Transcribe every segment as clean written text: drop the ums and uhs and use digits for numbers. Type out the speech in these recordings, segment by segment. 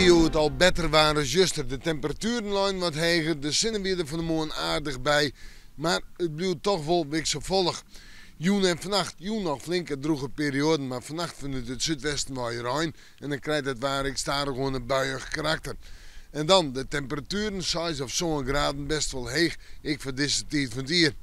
wie hjoed al better waar as juster. De temperatueren leinen wat heger, de sinne wie der fan 'e moarn aardich by, mar it bliuwt toch wol wikselfallich. Jûn en fannacht, jûn noch flinke drûge perioaden, mar fannacht fanút it súdwesten wei rein en dan krijt it waar ek stadichoan in buiïch karakter. En dan de temperatueren, seis of sân graden, best wol heech, ek foar dizze tiid fan it jier.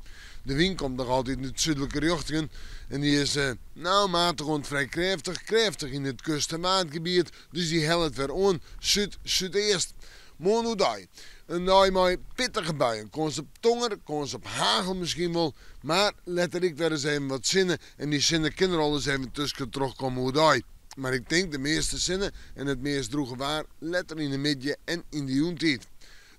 De wyn komt noch altyd út súdlike rjochtingen en dy is no matich oant frij krêftich, krêftich yn it kust en waadgebiet, dus dy hellet wer oan súd-súdeast. Moarn oerdei in dei mei pittige buien, kâns op tonger, kâns op hagel miskien wol, mar letter ek wer ris even wat sinne en dy sinne kin der al ris even tuskentroch komme oerdei. Mar ik tink de measte sinne en it meast drûge waar letter yn de middei en yn de jûntiid.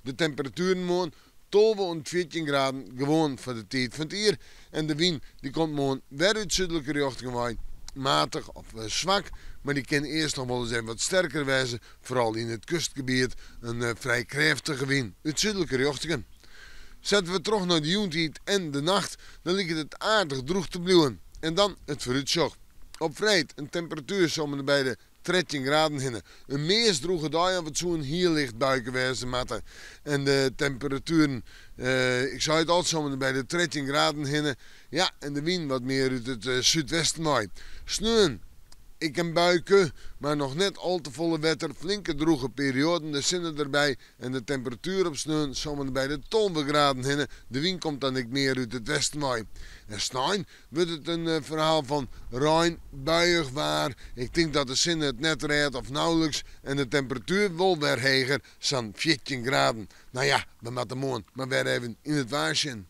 De temperatueren moarn 12 oant 14 graden, gewoan foar de tiid fan it jier. En de wyn dy komt moarn wer út súdlike rjochtingen wei, matich of swak, mar dy kin earst noch wolris even wat sterker wêze, foaral yn it kustgebiet in frij krêftige wyn út súdlike rjochtingen. Sette we troch nei de jûntiid en de nacht, dan liket it aardich drûch te bliuwen. En dan it foarútsjoch. Op freed in temperatuer sa om en by de 13 graden hinne. In meast drûge dei of it soe in hiel licht buike wêze moatte. En de temperatueren, ik sei it al, sa om en by de 13 graden hinne. Ja, en de wyn wat mear út it súdwesten wei. Sneon ek in buike, mar noch net al te folle wetter. Flinke drûge perioaden, de sinne derby En de temperatuer op sneon sa om en by de 12 graden hinne. De wyn komt dan ek mear út it westen wei. En snein wurdt it in ferhaal fan rein, buiïch waar. Ik tink dat de sinne it net rêdt of nauwelijks en de temperatuer wol wer heger, sa'n 14 graden. No ja, we moatte moarn mar wer even yn it waar sjen.